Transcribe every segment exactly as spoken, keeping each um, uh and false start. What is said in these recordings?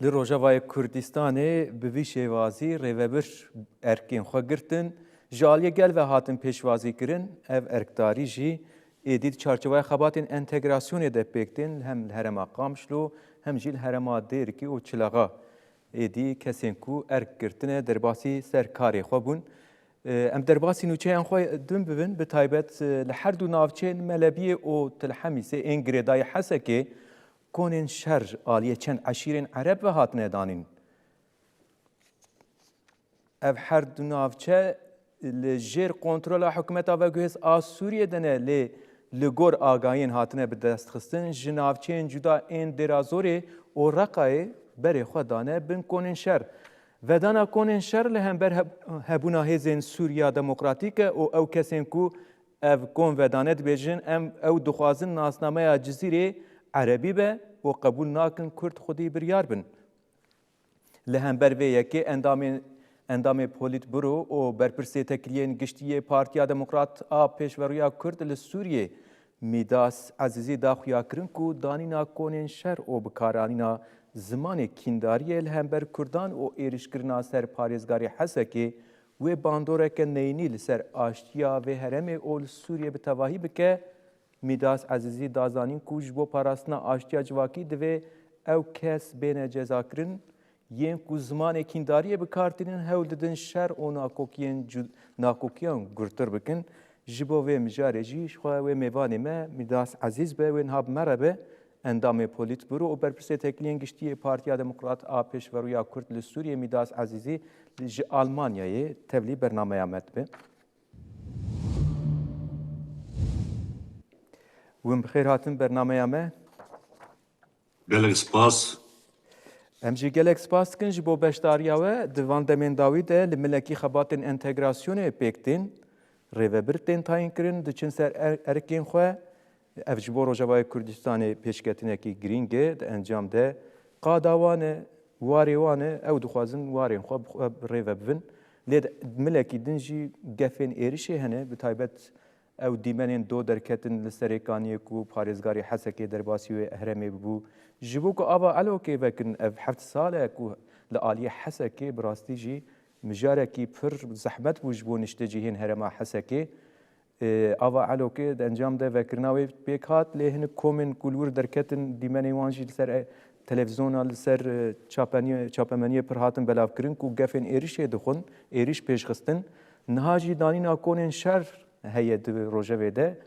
Li Rojavayê Kurdistanê bi vî şêwazî rêvebir erkên xwe girtin, ji aliyê gel ve hatin pêşwazî kirin. Ev erkdarî jî êdî di çarçoveya xebatên entegrasyonê de pêk tên, hem li herêma Qamişlo, hem jî li herêma Dêrikê û Çilaxa. Êdî kesên ku erk girtine derbasî ser karê xwe bûn. Em derbasî nûçeyan xwe din bibin, bi taybet, e, li her du navçeyên Melebiyê û Til Hemîsê ên girêdayî Hesekê konên şer aliyê çend eşîrên Ereb ve hatine danîn. Ev her du navçe li jêr kontrola hikûmeta veguhêz a Sûriyê de ne, lê li gor agahiyên hatine bi dest xistin, ji navçeyên cuda ên Dêrazorê û Reqayê berê xwe dane bin konên şer. Vedana konên şer li hember heb-, hebûna hêzên Sûriya Demokratîk e û ew kesên ku ev kon vedane dibêjin, em ew dixwazin nasnameya Cizîrê erebî be û qebûl nakin Kurd xwedî biryar bin. Li hember vê yekê endamên, endamê Polîtburo û berpirsê têkiliyên giştî yê Partiya Demokrat a Pêşverûya Kurd li Sûriyê Mîdas Ezîzî da xuyakirin ku danîna konên şer û bikaranîna zimanê kîndariyê li hember Kurdan û êrişkirina ser parêzgarê Hesekê wê bandoreke neyînî li ser aştiya vê herêmê û li Sûriyê bi tevahî bike. Mîdas Ezîzî da zanîn ku ji bo parastina aştiya civakî divê ew kes bêne cezakirin, yên ku zimanê kîndariyê bi kar tînin hewl didin şer û nakokiyên cu-, nakokiyan gurtir bikin. Ji bo vê mijarê jî ji xwe wê mêvanê me Mîdas Ezîz be, wê niha bi me re be, endamê Polîtburo û berpirsê têkiliyên giştî yê Partiya Demokrat a Pêşverûya Kurd li Sûriyê Mîdas Ezîzî ji Almanyayê tevlî bernameya me dibe. Hûn bi xêr hatin bernameya me. Gelek spas. Em jî gelek spas dikin ji bo beşdariya we di van demên dawî de li milekî xebatên entegrasyonê pêk tên, rêvebir tên tayîn kirin, diçin ser er-, erkên xwe. Ev ji bo Rojavayê Kurdistanê pêşketinekî girîng e, di encam de qada wan e, warê wan e, ew dixwazin warên xwe bi xwe bi rê ve bibin. Lê di milekî din jî gefên êrişê hene, bi taybet ew dîmenên do derketin li Serêkaniyê ku parêzgarê Hesekê derbasî wê herêmê bibû. Ji bo ku ava Elokê vekirin, ev heft sal e ku li aliyê Hesekê bi rastî jî mijarekî pir zehmet bû ji bo niştecihên herêma Hesekê. Ê, ava Elokê di encam de vekirina wê pêk hat, lê hinek komên ku li wir derketin, dîmenên wan jî li ser, e, televîzyona, li ser, e, çapeniye-, çapemeniyê pir hatin belavkirin ku gefên êrişê dixwin, êriş pêş xistin. Niha jî danîna konên şer heye di rojevê de,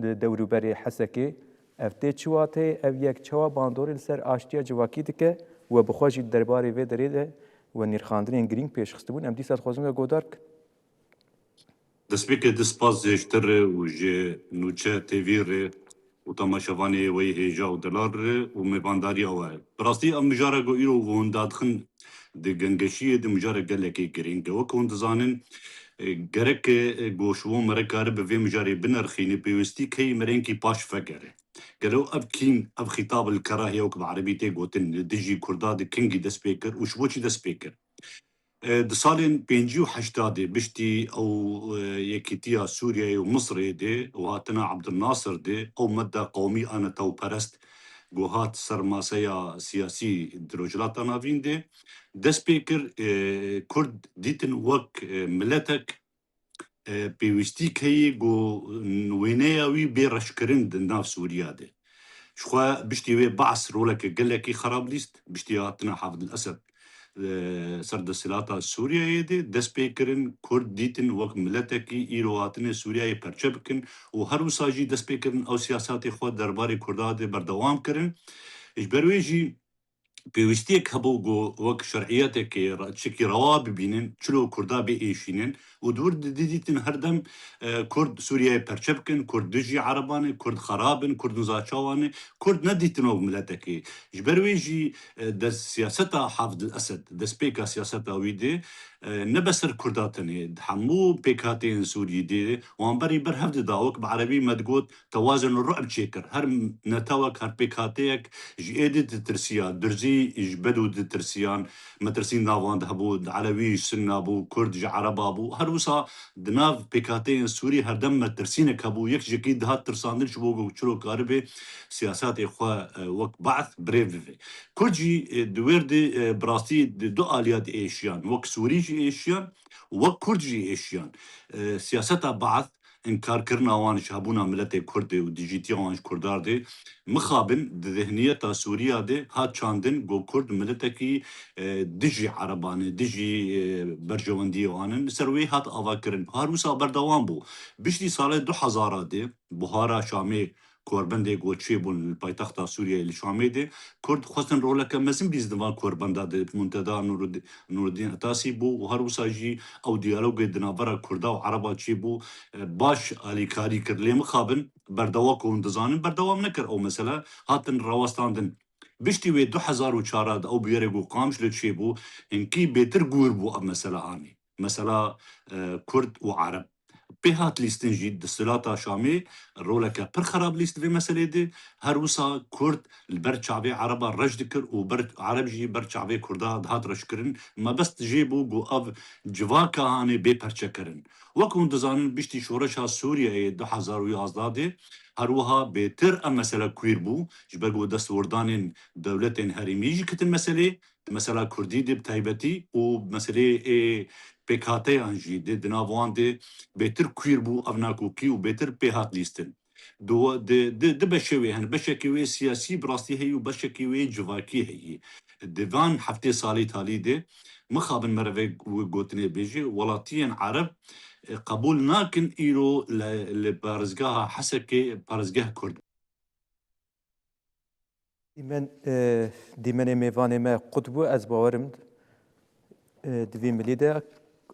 di dewrûberê Hesekê. Ev tê çi wateyê, ev yek çawa bandorê li ser aştiya civakî dike, we bi xwe jî di derbarê vê derê de we nirxandinên girîng pêş xistibûn. Em dîsa dixwazin we guhdar bikin. Destpêkê di spas jê ji te re û ji Nûçe T V re û temaşevanê wê hêja û delal re û mêvandariya we. Bi rastî ev mijara ku îro hûn dadixin di gengeşiyê de mijara gelekî girîng e. Wek hûn dizanin, e, gerek e, e, ku ji wan mere karibe vê mijarê binerxîne, pêwîstî keyî merengî paş vegere. Gelo ev kîn, ev xîtab el kerahiye wek bi erebî tê gotin, li dijî Kurda di kengî dest pê kir û ji bo çi dest pê kir? E, di salên pêncî û heştadê piştî ew, e, yekîtiya Sûriyeyê û Misirê de û hatina Abdulnasir de ew medda qewmî a netewperest ku hat ser maseya siyasî di Rojhilata Navîn de dest pê kir, e, Kurd dîtin wek, e, miletek, e, pêwîstî heye ku wêneya wî bê reşkirin di nav Sûriya de. Ji xwe piştî wê Baas roleke gelekî xerab lîst, piştî hatina Hafid el Esed, e, ser desthilata Sûriyeyê de dest pê kirin, Kurd dîtin wek miletekî îro hatine Sûriyeyê perçe bikin û her wisa jî dest pê kirin ew siyasatê xwe derbarê Kurda de berdewam kirin. Ji ber wê jî pêwîstiyek hebû ku wek şer'iyetekê re-, çekî rewa bibînin, çilo Kurda biêşînin û di wir di-, didîtin her dem, e, Kurd Sûriyeyê perçe bikin, Kurd dijî Ereban e, Kurd xerab in, Kurd niza çawan e, Kurd nedîtin wek miletekê. Ji ber wê jî, e, dest siyaseta Hafid el Esed, destpêka siyaseta wî de, e, ne be ser Kurda tenê, di hemû pêkhateyên Sûriyê de wan berî ber hev dida, wek bi erebî me digot, tewazun ru'b çêkir. Her netewek, her pêkhateyek ji êdî ditirsiya. Durzî Ji Bedû ditirsiyan, metirsîn nav wan de hebû, Elewî ji Sinna bû, Kurd ji Ereba bû. Her wisa di nav pêkhateyên Sûrî herdem metirsînek hebû, yek ji yekî dihat tirsandin ji bo ku çilo karibê siyasetê xwe, e, wek Ba'th birêv bibe. Kurd jî, e, di wêr de, e, bi rastî di du aliya diêşiyan, wek Sûrî jî êşiyan, wek Kurd jî êşiyan. E, siyaseta Ba'th, înkarkirina wan ji hebûna miletê Kurd de û dijîtiya wan ji Kurdan de, mixabin di zihniyeta Sûriya de hat çandin ku Kurd miletekî, e, dijî Ereban e, dijî, e, berjewendiyê wan in. Li ser wê hat avakirin. Her wisa berdewam bû. Piştî salê du hezara de, buhara Şamê, korbendê ku çêbûn li paytexta Sûriyeyê li Şamê de, Kurd xwestin roleke mezin bîstin van korbenda de, Munteda Nûrud-, Nûruddin Etasî bû û her wisa jî ew diyalogê di navbera Kurda û Ereba çêbû, e, baş alîkarî kir. Lê mixabin berdewam, ku hûn dizanin, berdewam nekir ew mesele, hatin rawestandin. Piştî wê du hezar û çar de ew bûyerê ku Qamişlo çêbû, hinkî bêtir gûr bû ev mesele anî. Mesela, e, Kurd û Ereb. Pê hat lîstin jî desthilata Şamê roleke pir xerab lîst vê meselê de. Her wisa Kurd li ber çavê Ereba reş dikir û ber, Ereb jî ber çavê Kurda dihat reşkirin. Mebest jê bû ku ev civaka hanê bê perçekirin. Wek hûn dizanin, piştî şoreşa Sûriyeyê du hezar û yazdeh de her wiha bêtir ev mesele kwîr bû, ji ber ku destwirdanên dewletên herêmî jî ketin meselê, di mesela Kurdî de bi taybetî û meseleyê ê pêkhateyan jî de di nav wan de bêtir kwîr bû ev nakokî û bêtir pê hat lîstin. Di, di, di, di beşê wê hene. Beşekê wê siyasî bi rastî heye û beşekê wê civakî heye. Di van heftê salê talî de mixabin mere vê gotinê bêje, welatiyên Ereb, e, qebûl nakin îro li, li parêzgeha Hesekê parêzgeh Kurd. Dîmen, e, dîmenê mêvanê me qut bû, ez bawerim, e, di vî milî de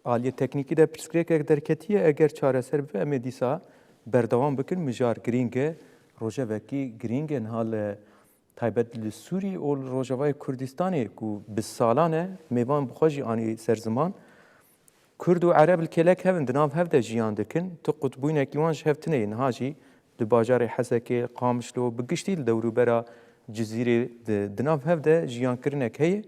aliyê teknîkî de pirsgirêkek derketiye, eger çareser bibe, em ê dîsa berdewam bikin. Mijar girîng e, rojevekî girîng e, niha li taybet li Sûrî û li Rojavayê Kurdistanê ku bi salan e mêvan bi xwe jî anî ser ziman. Kurd û Ereb li kêlek hev in, di nav hev de jiyan dikin. Tu qutbûnekî wan ji hev tune ye. Niha jî di bajarê Hesekê, Qamişlo, bi giştî li dewrûbera Cizîrê di, di nav hev de jiyankirinek heye.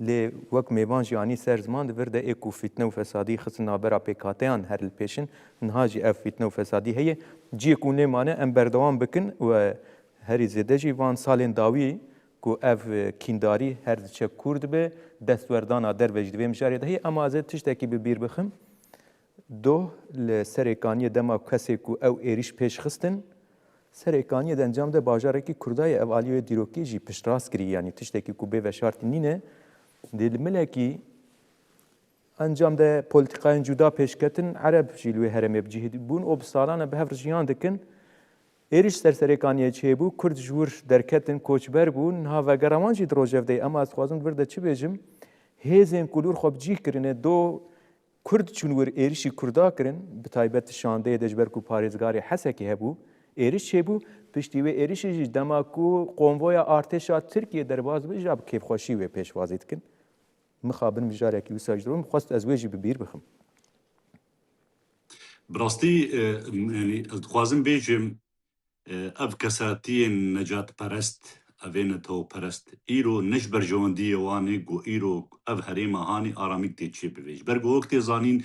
Lê wek mêvan jî anî ser ziman, di vir de ê ku fîtne û fesadî xistin navbera pêkhateyan her li pêş in, niha jî ev fîtne û fesadî heye. Ciyê ku nêmane, em berdewam bikin û herî zêde jî van salên dawî ku ev, e, kîndarî her diçe kûr dibe, destwerdana derve jî di vê mijarê de heye. Ema ez ê tiştekî bi bîr bixim. Doh li Serêkaniyê dema kesê ku ew êrîş pêş xistin, Serêkaniyê di encam de bajarekî Kurda ye, ev aliyê wê dîrokî jî piştrast kirî, yanî tiştekî ku bê veşartî nîne. Dê li milekî encam de polîtîkayên cuda pêş ketin, Ereb jî li wê herêmê bi cihê bûn û bi salan e bi hev re jiyan dikin. Êrîş ser Serêkaniyê çêbû, Kurd ji wir derketin, koçber bûn, niha vegera wan jî di rojevdeyê. Ema ez dixwazim di vir de çi bêjim, hêzên ku li wir xwe bi cih kirine, do Kurd çûn wir êrîşî Kurda kirin, bi taybet di şandeyê de ji ber ku parêzgarê Hesekê hebû, êrîş çêbû. Piştî wê êrîşê jî dema ku konvoya artêşa Tirkiyê derbas bû, jî bi kêfxweşî wê pêşwazî dikin. Mixabin mijarekî wisa ji dor, min xwest ez wê jî bi bîr bixim. Bi rastî, e, yanî ez dixwazim bêjim, e, ev kesatiyên necatperest, evê netewperest, îro ne ji berjewendiyê wan e ku îro ev herêma hanî aramîk tê çêbivê. Ji ber ku wek tê zanîn,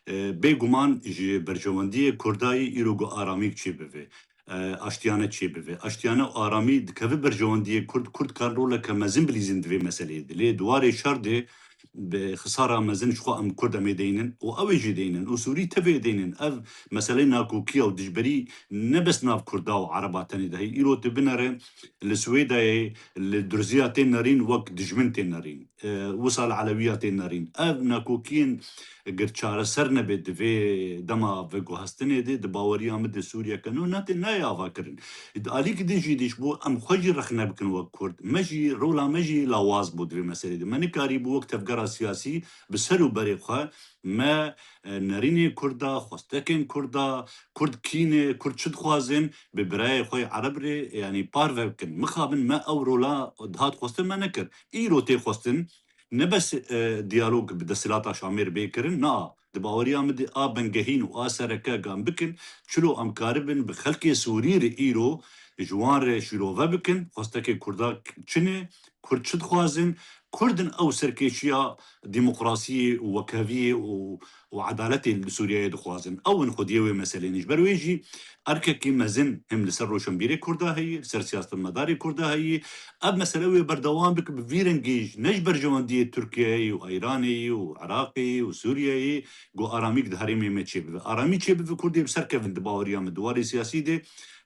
e, bêguman ji berjewendiyê Kurdayî îro ku aramîk çêbivê, e, aştiyane çêbivê. Aştiyane û aramî dikeve berjewendiyê Kurd, Kurd kan roleke mezin bilîzin di vê meseleyê de. Lê di warê şer de bi xisara mezin ji xwe em Kurd em ê deynin û ew ê jî deynin û Sûrî tevê deynin. Ev meseleyê nakokiya û dijberî ne bes nav Kurda û Ereba tenê de heye. Îro tu binere li Swêdayê li Durziya tê nerîn wek dijmin tê nerîn. E, wisa li Elewiya tê nerîn. Ev nakokiyên gir çareser nebe di vê dema veguhestinê de, di baweriya min de Sûriyeke nû nate nayê avakirin. Di alîkî din jî dîş bû em xwe jî rexne bikin wek Kurd. Me jî, rola me jî lawaz bû di vê meselê de. Me nikarîbû wek tevgera siyasî bi ser û berê xwe me, e, nerînê Kurda, xwestekên Kurda, Kurd kî ne, Kurd çi dixwazin, bi birayê xwe yê Ereb re, yanî parve bikin. Mixabin me ew rola dihat xwestin me nekir. Îro tê xwestin, ne bes, e, diyalog bi desthilata Şamê re bê kirin, na, di baweriya min de a bingehîn û a sereke em bikin, çilo em karibin bi xelkê Sûrî re îro ji wan re şîrove bikin, xwestekê Kurda çi ne, Kurd çi dixwazin? Kurd in ew serkêşiya demokrasiyê û wekheviyê û, û edaletê li Sûriyeyê dixwazin. Ew in xwediyê wê meselê ne. Ji ber wê jî erkekî mezin him li ser roşenbîrê Kurda heye, li ser siyasetmedarê Kurda heye. Ev mesele wê berdewam bike bi vî rengî jî, ne ji berjewendiyê Tirkiyeyê û Îranê û Iraqê û Sûriyeyê, ku aramîk di herêmê me çêbibe. Aramî çêbibe, Kurdê bi ser kevin di baweriya min, di warê siyasî de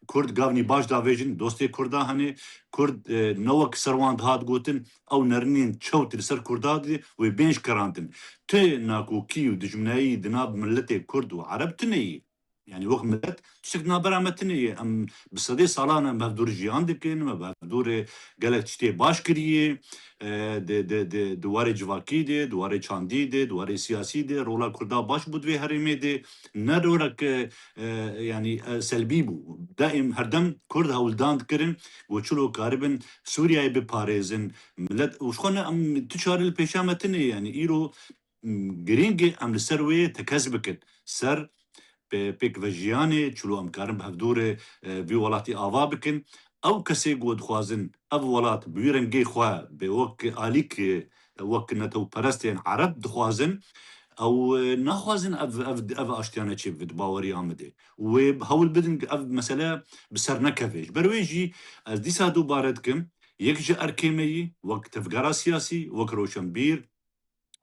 Kurd gavnî baş davêjin, dostê Kurda hene. Kurd, e, ne wek ser wan dihat gotin, ew nerînên çewt li ser Kurda de wê bên şkerandin. Ti nakokî û dijminayî di nav miletê Kurd û Ereb tune ye. Yani wek milet tiştek di navbera me tune ye. Em bi sedê salan em bi hevdûr jiyan dikin, me bi hevdûr gelek tiştê baş kiriye. E, di, di, di, di warê civakî de, di warê çandî de, di warê siyasî de rola Kurda baş bû di vê herêmê de. Ne rolek, e, e, yani, e, selbî bû. Daîm herdem Kurd hewldan dikirin ku çilo karibin Sûriyeyê biparêzin. Milet, û ji xwe ne em tu çare li pêşa me tune, yani îro, m, girîng e em li ser wê tekez bikin. Ser pê-, pêkvejiyanê, çilo em karin bi hevdûrê, e, vî welatî ava bikin. Ew kesê ku dixwazin ev welat bi wî rengê xwe, bi wek alîk, e, wek netewperestên Ereb dixwazin, ew, e, naxwazin ev, ev, ev aştiyane çêbibe di baweriya min de. Û wê hewl bidin ku ev mesele bi ser nekeve. Ji ber wê jî ez dîsa dubare dikim, yek ji erkê me yî, wek tevgera siyasî, wek roşenbîr,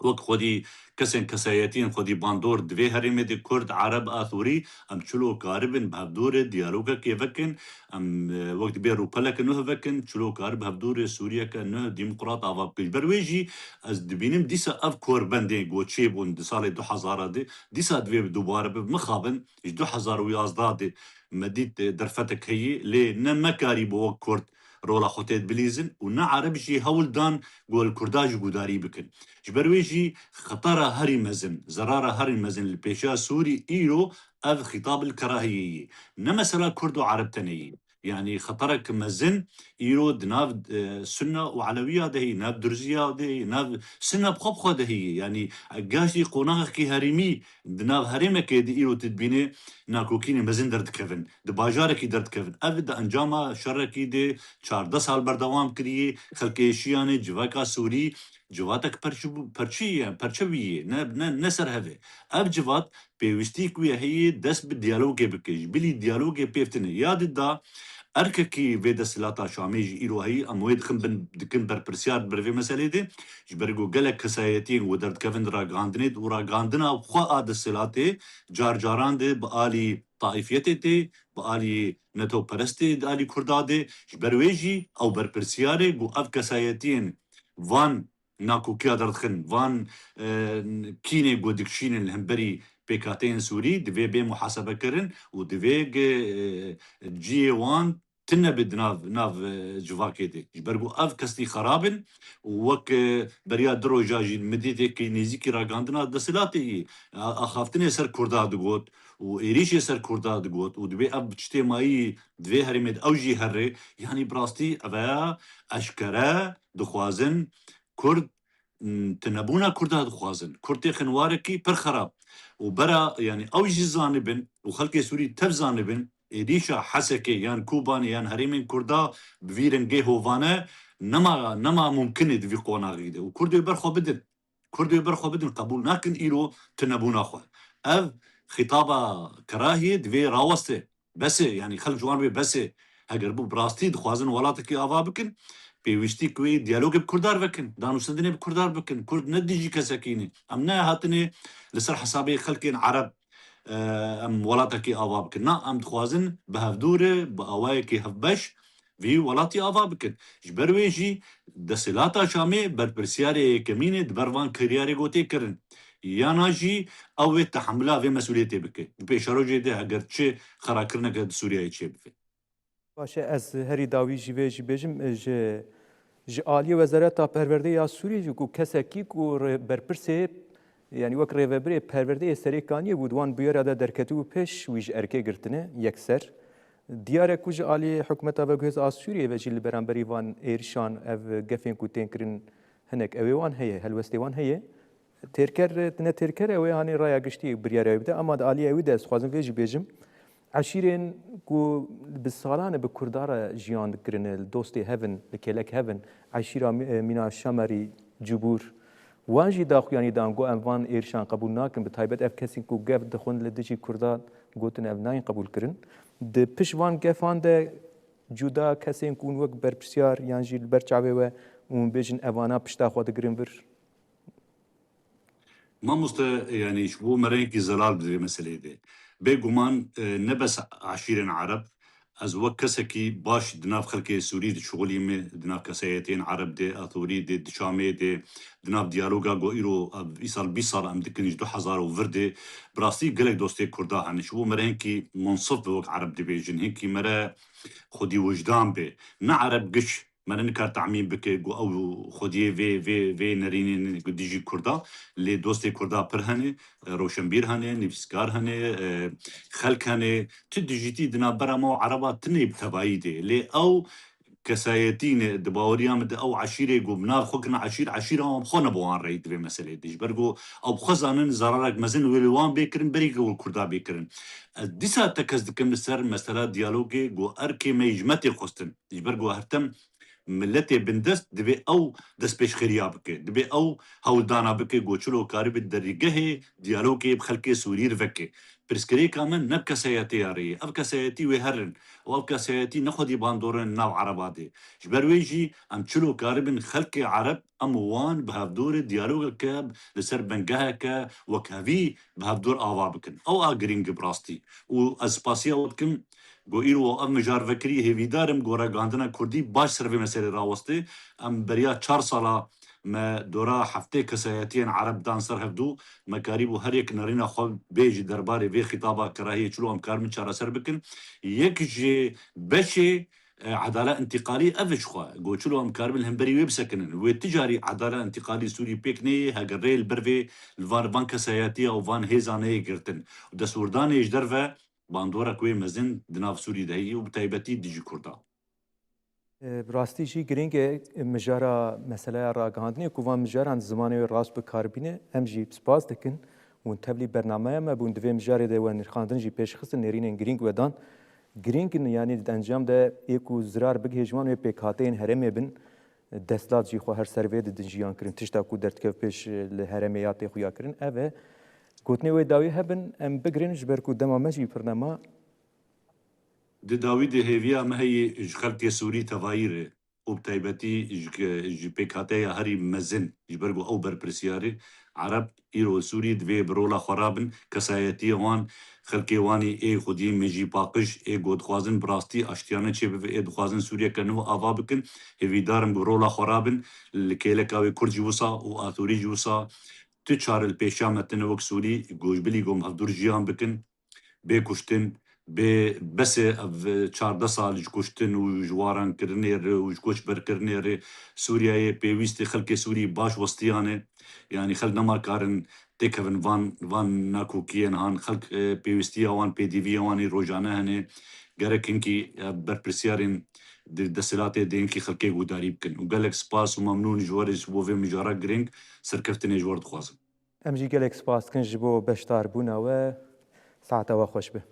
wek xwedî kesên kesayetiyên xwedî bandor di vê herêmê de Kurd, Ereb, Asûrî, em çilo karibin bi hevdûrê diyalogekê vekin, em, e, wek dibê rûpeleke nuh vekin, çilo karib hevdûrê Sûriyeke nuh demokrat ava bikin. Ji ber wê jî ez dibînim dîsa ev korbendên ku çêbûn di salê du hezar de, dîsa divê bi dubare bibe. Mixabin ji du hezar û yazdeh de me dît, e, derfetek heyî, lê ne me karî bo wek Kurd rola xwe tê bilîzin û ne Ereb jî hewl dan ku li Kurda jî gudarî bikin. Ji ber wê jî xetara herî mezin, zerara herî mezin li pêşiya Sûrî îro ev xîtab li kerahiyê ye. Ne mesela Kurd û Ereb tenê ye. Yani xeterek mezin îro di nav, e, Sunna û Elewiya de heye, nav Durziya de heye, nav Sunna bi xwe bi xwe de heye. Yani gaş jî qonaxekî herêmî di nav herêmekê de îro tu dibînî nakokînê mezin derdikevin. Di bajarekî derdikevin. Ev di encama şerekî de çardeh sal berdewam kiriye. Xelkê Şiyanê, civaka Sûrî, civatek perçi-, perçî ye, perçe bûye, ne, ne, ne ser hev e. Ev civat pêwîstî ku ye heye dest bi diyalogê bike. Ji bilî diyalogê pêv tine. Ya di da erkekî vê desthilata Şamê jî îro heyî, em wê dixin bin, dikin berpirsiyar di ber vê meselê de. Ji ber ku gelek kesayetiyên ku derdikevin di ragihandinê de û ragihandina xwe a desthilatê car caran de bi alî taîfiyetê tê, bi alî netewperestê di alî Kurda de. Ji ber wê jî ew berpirsiyar e ku ev kesayetiyên van nakokiya derdixin, van, e, kînê ku dikişînin li hemberî pêkhateyên Sûrî divê bê muhasebekirin û divê, e, cihê wan tune be di nav, nav, e, civakê de. Ji ber ku ev kesî xerab in û wek, e, beriya du roja jî min dît yekî nêzîkî ragihandina desthilatê yî, a-, axaftinê ser Kurda digot û êrîşê ser Kurda digot û dibê ev tiştê mayî di vê herêmê de ew jî here. Yanî bi rastî ev e eşkere dixwazin Kurd, m, tunebûna Kurda dixwazin. Kurd têxin warekî pir xerab. Û bera, yanî ew jî zanibin û xelkê Sûrî tev zanibin, êrîşa Hesekê yan Kobanê yan herêmên Kurda bi vî rengê hovane nema, nema mumkin e di vî qonaxî de. Û Kurd wê ber xwe bidin. Kurd wê ber xwe bidin, qebûl nakin îro tunebûna xwe. Ev xîtaba kerahiyê divê raweste. Bes e, yanî xelk ji wan re bes e. Heger bû bi rastî dixwazin welatekî ava bikin, pêwîstî ku wê diyalogê bi Kurdan re vekin, danûstendinê bi Kurdan re bikin. Kurd ne dijî kesekî ne. Em nehatine li ser hesabê xelkên Ereb, e, em welatekî ava bikin. Na, em dixwazin bi hevdû re, bi awayekî hevbeş vî welatî ava bikin. Ji ber wê jî desthilata Şamê berpirsiyarê yekemîn e di ber van kiryarê ku tê kirin. Yana jî ew ê tehemila vê mesûliyetê bike. Di pêşerojê de heger çi xerakirneke di Sûriyeyê çêbibe. Baş e, ez herî dawî jî vê jî bêjim, ji, ji aliyê Wezareta Perwerdeyê ya Sûriyê jî ku kesekî ku rê-, berpirsê, yanî wek rêvebirê perwerdeyê Serêkaniyê bû, di wan bûyera de derketibû pêş, wî ji erkê girtine yekser. Diyar e ku ji aliyê hikûmeta veguhêz a Sûriyê ve jî li beramberî van êrişan ev gefên ku tên kirin hinek ewê wan heye, helwestê wan heye. Têrker, ne têrker e, wê hanê raya giştî biryara wê bide, ama di aliyê wî de ez dixwazim vê jî bêjim. Eşîrên ku bi salan e bi Kurda re jiyan dikirin, li dostê hev in, li kêlek hev in, eşîra Mî-, Mîna Şamerî, Cibûr, wan jî daxuyanî dan, got, em van êrişan qebûl nakin, bi taybet ev kesên ku gef dixwin li dijî Kurdan, gotin, ev nayên qebûlkirin. Di pişt van gefan de cuda kesên ku hûn wek berpirsiyar yan jî li ber çavê we û hûn bêjin, evana pişta xwe digirin vir? Mamoste, yanî ji bo me rengekî zelal bi vê meseleyê de. Bêguman, e, ne bes eşîrên Ereb, ez wek kesekî baş di nav xelkê Sûrî dişixulîme, di nav kesayetiyên Ereb de, Athûrî de, Diçamê de, di nav diyaloga ku îro, ev, îsal bîst sal em dikin, ji du hezar û vir de, bi rastî gelek dostê Kurda hene. Ji bo me re hinkî munsif be wek Ereb dibêjin, hinkî me re xwedî wijdan be. Ne Ereb giş, me re nikar temîm bike ku ew xwediyê vê, vê, vê nerînê ku dijî Kurda, lê dostê Kurda pir hene, e, roşenbîr hene, nivîskar hene, e, xelk hene, tu dijîtî di navbera me û Ereba tinê bi tevayî de. Lê ew kesayetî ne, di baweriya min de ew eşîrê ku bi nav xwe kirin eşîr, eşîra wan bi xwe ne bi wan reyî di vê meselê de. Ji ber ku ew bi xwe zanin zararek mezin wê li wan bê kirin, berî ku li Kurda bê kirin. Ez dîsa tekez dikim li ser mesela diyalogê ku erkê me yî ji me tê xwestin. Ji ber ku her tim miletê bindest divê ew destpêşxeriya bike, divê ew hewldana bike ku çilo karibe dergehê diyalogê bi xelkê Sûrî re veke. Pirsgirêka me ne bi kesayetê ya rê ye. Ev kesayetî wê herin û ev kesayetî ne xwedî bandorên nav Ereba dê. Ji ber wê jî em çilo karibin xelkê Ereb, em wan bi hevdorê diyalogeke li ser bingeheke wekhevî bi hevdor ava bikin. Ew a girîng e bi rastî. Û ez spasiya we dikim, Go îro ev mijar vekirî, hêvîdar im go ragihandina kurdî baş ser vê meselê rawestê. Em beriya çar sala me dora heftê kesayetiyên Ereb dan ser hevdû. Me karîbû her yek nerîna xwe bê ji derbarê vê xîtaba kerahiyê çilo em karibin çareser bikin. Yek ji beşê, e, edala întîqalî ev e ji xwe. Go çilo em karibin li hemberî wê bisekinin. Wê ti carî edala întîqalî Sûrî pêk neyê, heger rê li ber vê li van, van kesayetiya û van hêza neyê girtin. Û destwirdanê ji derve bandorek wê mezin di nav Sûrî de heye û bi taybetî dijî Kurda. E, bi rastî jî girîng e, mijara, meseleya ragihandinê ku van mijaran zimanê wê rast bi kar bîne, em jî spas dikin. Hûn tevlî bernameya me bûn, di vê mijarê de we nirxandin jî pêş xistin, nêrînên girîng we dan. Girîng in, yanî di encam de ê ku zirar bigihê ji wan wê pêkhateyên herêmê bin, desthilat jî xwe her ser vê didin jiyan kirin. Tişta ku derdikeve pêş li herêmê ya tê xuya kirin, ev e. Gotinê wê dawî hebin, em bigirin, ji ber ku dema me jî pir nema. Di dawî de hêviya me heye ji xelkê Sûrî tevayî re û bi taybetî ji, ji pêkhateya herî mezin, ji ber ku ew berpirsiyar e, Ereb, îro Sûrî divê bi rola xwe rabin, kesayetiya wan, xelkê wan ê xwediyê mejî paqij ê ku dixwazin bi rastî aştiyane çêbibe, ê dixwazin Sûriyeke nû ava bikin, hêvîdar im ku rola xwe rabin, li kêleka wê Kurd jî wisa û Athûrî jî wisa, tu çare li pêşiya me tune wek Sûrî, ku ji bilî ku em hevdûr jiyan bikin, bê kuştin, bê bes e ev çardeh sal ji kuştin û ji warankirinê re û ji koçberkirinê re Sûriyeyê pêwîst e xelkê Sûrî baş westiyane. Yanî xelk nema karin têkevin van, van nakokiyên han. Xelk, e, pêwîstiya wan, pêdivîya wan ê rojane hene. Gerek hinkî, e, berpirsiyarên di desthilatê de hinkî xelkê guhdarî bikin. Û gelek spas û memnûn ji we re ji bo vê mijara girîng. Serkeftinê ji we re dixwazim. Em jî gelek spas dikin ji bo beşdarbûna we. Saeta we xweş be.